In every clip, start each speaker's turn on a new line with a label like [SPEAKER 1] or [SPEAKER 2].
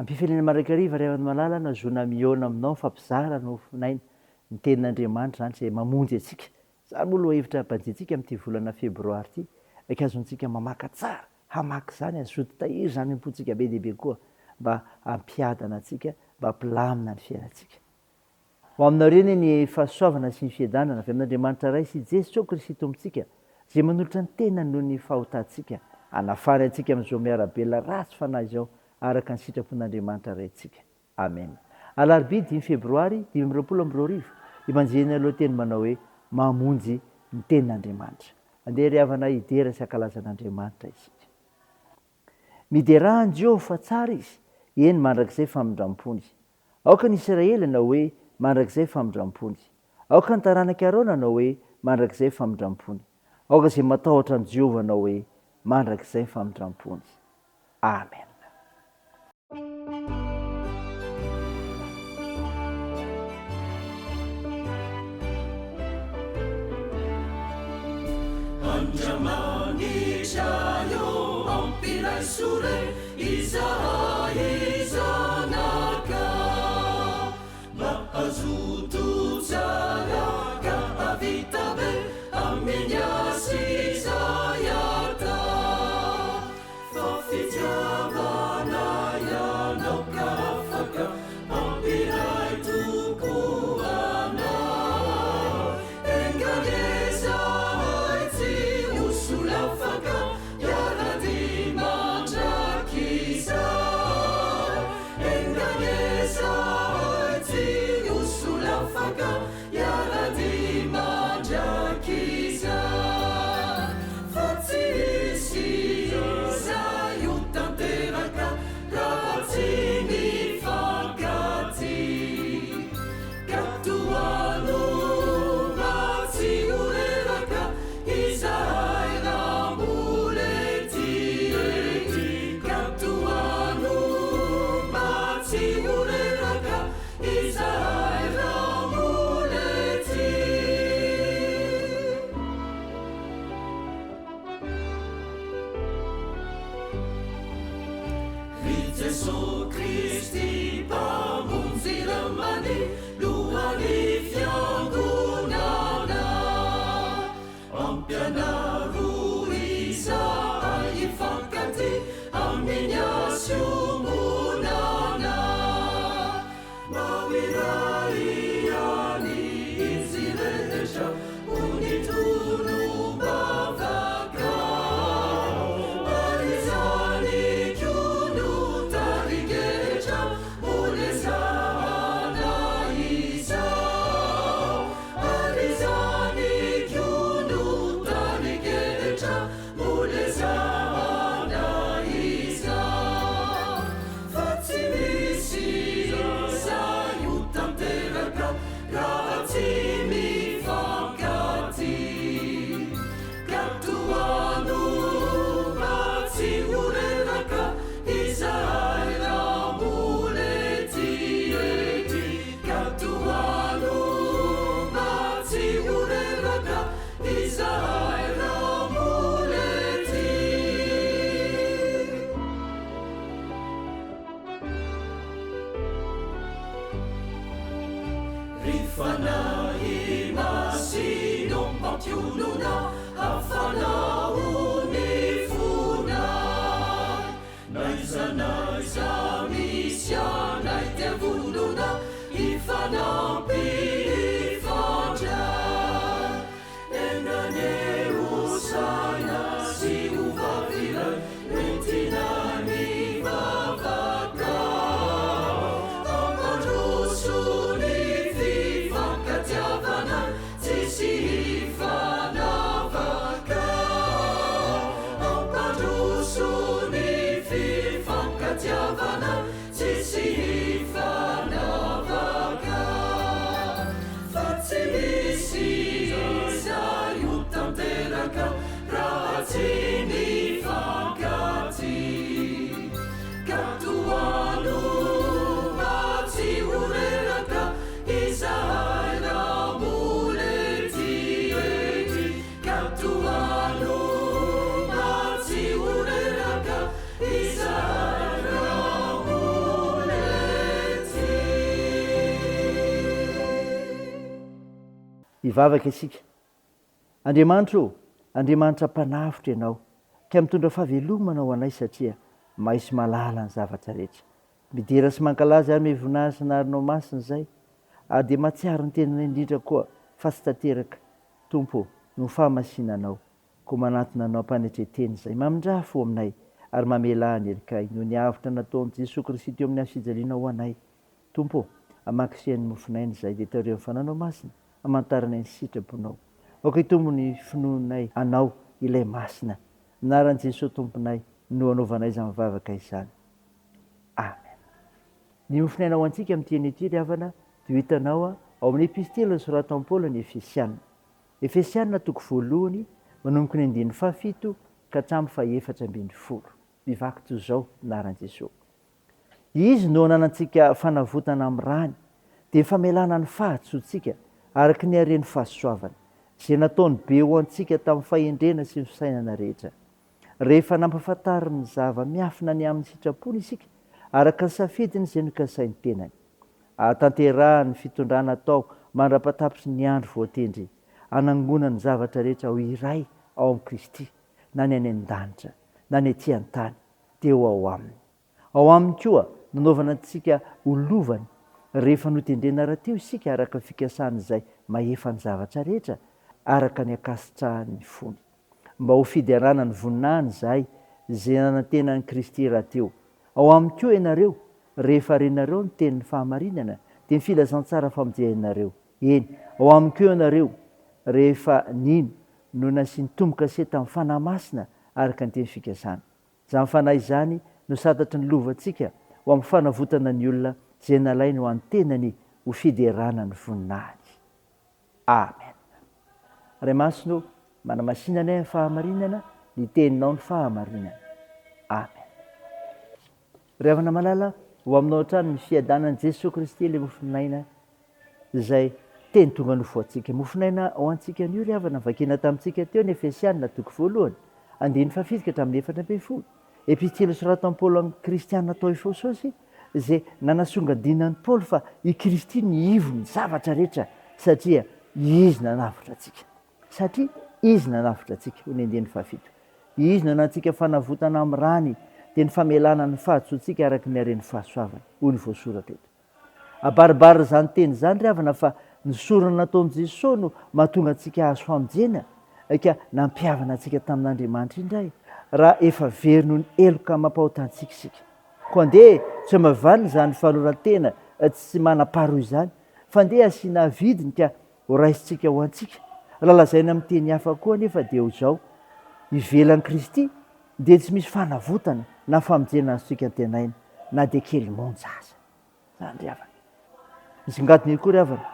[SPEAKER 1] Am-pifaliana mandrakariva ry havana malala no ahazoana mihaona aminao mifampizara ny mofon'aina, ny tenin'Andriamanitra izany izay mamonjy antsika. Izany moa lohahevitra banjintsika amin'ity volana febroary ity, ka azontsika mamaka tsara, hamaky izany, hazoto tahiry izany am-pontsika be dia be koa mba hampiadana antsika, mba hampilamina ny fiainantsika. Ho aminareo anie ny fahasoavana sy ny fiadanana avy amin'Andriamanitra Ray sy Jesoa Kristy Tompontsika, izay manolotra ny tenany noho ny fahotantsika, hanafahany antsika amin'izao miara-belona ratsy fanahy izao, araka ny sitrapon'Andriamanitra Raintsika. Amena. Alarobia dimy Febroary 2025, Ibanjihina lohateny manao hoe Mamonjy ny Tenin'Andriamanitra. Andeha ry havana hidera sy hankalaza an'Andriamanitra isika. Miderà an'i Jehovah fa tsara Izy, eny mandrakizay famindram-pony. Aoka ny Isiraely hanao hoe, Mandrakizay famindram-pony. Aoka ny taranak'i Arona hanao hoe, Mandrakizay famindram-pony. Aoka izay matahotra an'i Jehovah hanao hoe, Mandrakizay famindram-pony. Amena.
[SPEAKER 2] Andriamanitra ô, ampiraiso re izahay zanaka, mba hazoto tsara ka hahavita be amin'ny asa izay atao. Fa fitiavana ianao ka afaka mampiray tokoa anay. Enga anie izahay tsy ho solafaka hiara-dia mandrakizay. Enga anie izahay tsy ho solafaka Hiara-dia mandrakizay, fa tsy hisy izay ho tanteraka raha tsy mifankatia. Ka tohano mba tsy ho reraka izahay raha mbola ety ety. Ka tohano mba tsy ho reraka Izahay raha mbola ety. Ry Jesoa Kristy Mpamonjy Ramany Lohan'ny Fiangonana, Ampianaro izahay hifankatia amin'ny hasy iombonana. Mba ho iray ihany izy rehetra ho ny tonom-bavaka. Ary izany koa no tarigetra Holezahana izao, ary izany koa no tarigetra Holezahana izao, fa tsy misy izay ho tanteraka raha tsy mifankatia. Ka tohano mba tsy ho reraka izahay raha mbola ety ety. Ka tohano mba tsy ho reraka izahay raha mbola ety. Ry Fanahy Masina ô mpampionona hafanao ny fonay. N'aiza n'aiza misy anay dia vonona hifanampy hifandray. Enga anie ho saina sy ho vavy iray Nentina nivavaka. Hampandroso ny fifankatiavana tsisy hifanavaka. Hampandroso ny fifankatiavana Tsisy hifanavaka fa tsy misy izay ho tanteraka raha tsy mifankatia. Ka tohano mba tsy ho reraka izahay raha mbola ety ety. Ka tohano mba tsy ho reraka izahay raha mbola.
[SPEAKER 1] Hivavaka isika. Andriamanitra ô, Andriamanitra Mpanavotra Ianao, ka mitondra fahavelomana ho anay satria mahay sy mahalala ny zavatra rehetra. Midera sy mankalaza ary mivonahitra sy anaranao masina izay, ary dia mahatsiaro ny tenanay indrindra koa fa tsy tanteraka, Tompo ô, noho fahamasinanao, koa manantona Anao am-panetren-tena izay, mamindrà fo aminay ary mamelà ny helokay noho ny avotra nataon'i Jesoa Kristy teo amin'ny hazo fijaliana ho anay. Tompo ô, amakisian'ny mofon'aina izay dia taorian'ny Fananao Masina, hamantaranay ny sitraponao. Aoka hitombo ny finoanay Anao, Ilay Masina. Anaran'i Jesoa Tomponay no anaovanay izany vavaka izany. Amen. Ny mofon'aina ho antsika amin'ity anio ity ry havana dia ho hitanao ao amin'ny epistily nosoratan'i Paoly ny Efesiana. Efesiana toko voalohany manomboka ny andininy fahafito ka hatramin'ny fahefatra 18. Mivaky toy izao, Anaran'i Jesoa. Izy no ananantsika fanavotana amin'ny rany, dia ny famelana ny fahadisoantsika araka ny haren'ny fahasoavany, izay nataony be ho antsika tamin'ny fahendrena sy ny fisainana rehetra. Rehefa nampahafantariny ny zava-miafina ny amin'ny sitrapony isika, araka ny safidiny izay nokasain'ny tenany, hahatanterahany ny fitondrana atao mandra-patapitry ny andro voatendry, hanangonany ny zavatra rehetra ho iray ao amin'i Kristy, na ny any an-danitra, na ny ety an-tany, dia ho ao aminy. Ao aminy koa nanaovana antsika ho lovany, rehefa notendrena rahateo isika araka ny fikasan'izay mahefa ny zavatra rehetra, araka ny ankasitrahan'ny fony. Mba ho fiderana ny voninahiny izahay, izay nanantena an'i Kristy rahateo. Ao aminy koa ianareo, rehefa renareo ny tenin'ny fahamarinana, dia ny filazantsara famonjena anareo. Eny, ao aminy koa ianareo, rehefa nino, no nasiany tombo-kase tamin'ny Fanahy Masina araka ny teny fikasana. Izany Fanahy izany no santatry ny lovantsika ho amin'ny fanavotana ny olona izay nalainy ho an'ny tenany ho fiderana ny voninahiny. Amen. Ray Masina ô, manamasina anay amin'ny fahamarinana, ny Teninao ny fahamarinana. Amen. Ry havana malala, ho aminao hatrany ny fiadanan'i Jesoa Kristy ilay mofon'aina izay Teny tonga nofo ho antsika. Mofon'aina ho antsika anio ry havana, vakina tamintsika teo ny Efesiana toko voalohany, andininy fahafito ka hatramin'ny 14. Epistily nosoratan'i Paoly amin'ny kristiana tao Efesosy izay nanasongadinan'i Paoly fa i Kristy no ivon'ny zavatra rehetra satria Izy nanavotra antsika. Satria Izy nanavotra antsika, hoy ny andininy fahafito. Izy no anantsika fanavotana amin'ny rany, dia ny famelana ny fahadisoantsika araka ny haren'ny fahasoavany, hoy ny voasoratra eto. Abaribarin'izany teny izany ry havana fa ny sorona nataon'i Jesoa no mahatonga antsika hahazo famonjena ka nampihavana antsika tamin'Andriamanitra indray raha efa very noho ny heloka amam-pahotantsika isika. Koa andeha tsy hamavanina izany fanoloran-tena tsy manam-paharoa izany fa andeha asiana vidiny ka horaisintsika ho antsika. Raha lazaina amin'ny teny hafa koa anefa dia ho izao, ivelan'i Kristy dia tsy misy fanavotana na famonjena azontsika antenaina na dia kely monja aza. Izany ry havana. Misongadina eo koa ry havana,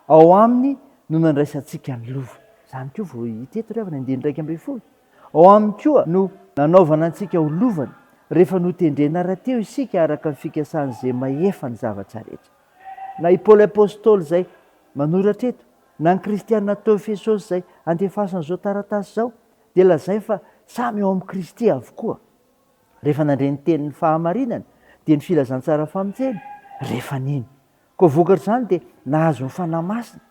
[SPEAKER 1] ao aminy no nandraisantsika ny lova. Izany koa vao hita eto ry havana, andininy 11. Ao aminy koa no nanaovana antsika ho lovany, rehefa notendrena rahateo isika araka ny fikasan'izay mahefa ny zavatra rehetra. Na i Paoly Apostoly izay manoratra eto, na ny kristiana tao Efesosy izay andefasana izao taratasy izao, dia lazainy fa samy ao amin'i Kristy avokoa. Rehefa nandre ny tenin'ny fahamarinana, dia ny filazantsara famonjena, rehefa nino. Koa vokatr'izany dia nahazo ny Fanahy Masina,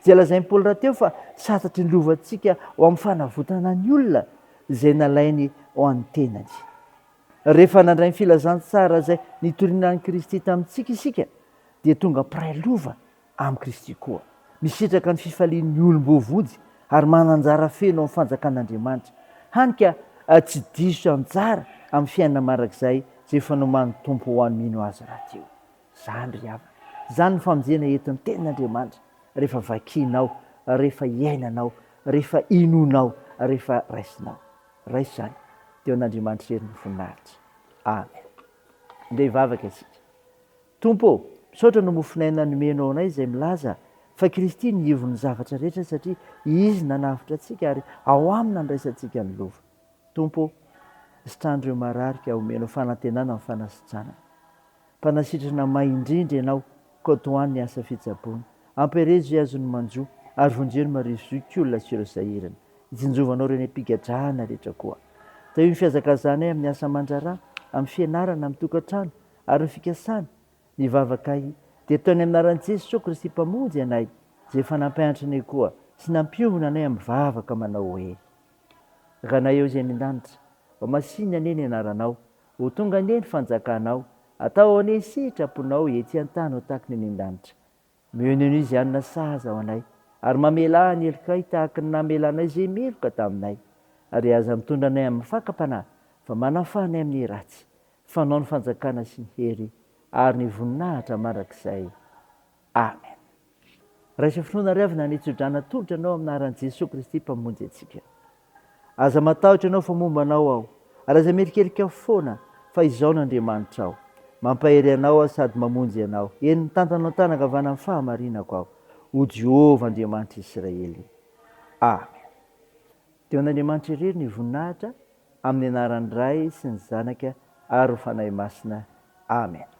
[SPEAKER 1] izay lazain'i Paoly rahateo fa santatry ny lovantsika ho amin'ny fanavotana ny olona izay nalainy ho an'ny tenany. Rehefa nandray ny filazantsara izay nitoriana an'i Kristy tamintsika isika, dia tonga mpiray lova amin'i Kristy koa. Misitraka ny fifalian'ny olom-boavonjy ary manan-anjara feno amin'ny fanjakan'Andriamanitra, hany ka tsy diso anjara amin'ny fiainana mandrakizay izay efa nomanin'ny Tompo ho an'ny mino Azy rahateo. Izany ry havana, izany ny famonjena entin'ny Tenin'Andriamanitra rehefa vakianao, rehefa iainanao, rehefa inoanao, rehefa raisinao. Raiso izany, dia ho an'Andriamanitra irery ny voninahitra. Amen. Andeha hivavaka isika. Tompo ô, misaotra no mofon'aina nomenao anay izay milaza fa Kristy ny ivon'ny zavatra rehetra satria Izy nanavotra antsika ary ao Aminy nandraisantsika ny lova. Tompo ô, sitrano ireo marary ka omenao fanantenana amin'ny fanasitranana. Mpanasitrana mahay indrindra Ianao, koa tohano ny asa fitsaboana. Ampiherezo izay azon'ny manjo ary vonjeo ny marivo zokiolona sy ireo sahirana. Itsinjovanao ireo any am-pigadrana rehetra koa. Tahio ny fihazakazahanay amin'ny asa aman-draharaha, amin'ny fianarana, amin'ny tokantrano, Ary ny fikasana, ny vavakay, dia ataony amin'ny anaran'i Jesoa Kristy Mpamonjy anay, izay efa nampianatra anay koa. sy nampiombona anay amin'ny vavaka manao hoe, Ranay eo izay any an-danitra, ho masìna anie ny anaranao, ho tonga anie ny fanjakanao, atao anie sitraponao ety an-tany ho tahaka ny any an-danitra. Mionona izy hanana sahaza ho anay, ary mamelà ny helokay tahaka ny namelanay izay meloka taminay. Ary aza mitondra anay amin'ny fakam-panahy, fa manafaha anay amin'ny ratsy. Fanao ny fanjakana sy ny hery ary ny voninahitra mandrakizay. Amen. Raiso finoana ry havana ny tsodrano atolotra anao amin'ny anaran'i Jesoa Kristy Mpamonjy antsika. Aza matahotra ianao fa momba anao aho, ary aza mierikerika foana fa izao no Andriamanitrao. Mampahery anao aho sady mamonjy anao, eny mitantana an-tanan-kavana amin'ny fahamarinako aho, ho Jehovah Andriamanitr'i Israely. Amen. Dia ho an'Andriamanitra irery ny voninahitra, amin'ny anaran'ny Ray sy ny Zanaka ary ny Fanahy Masina. Amen.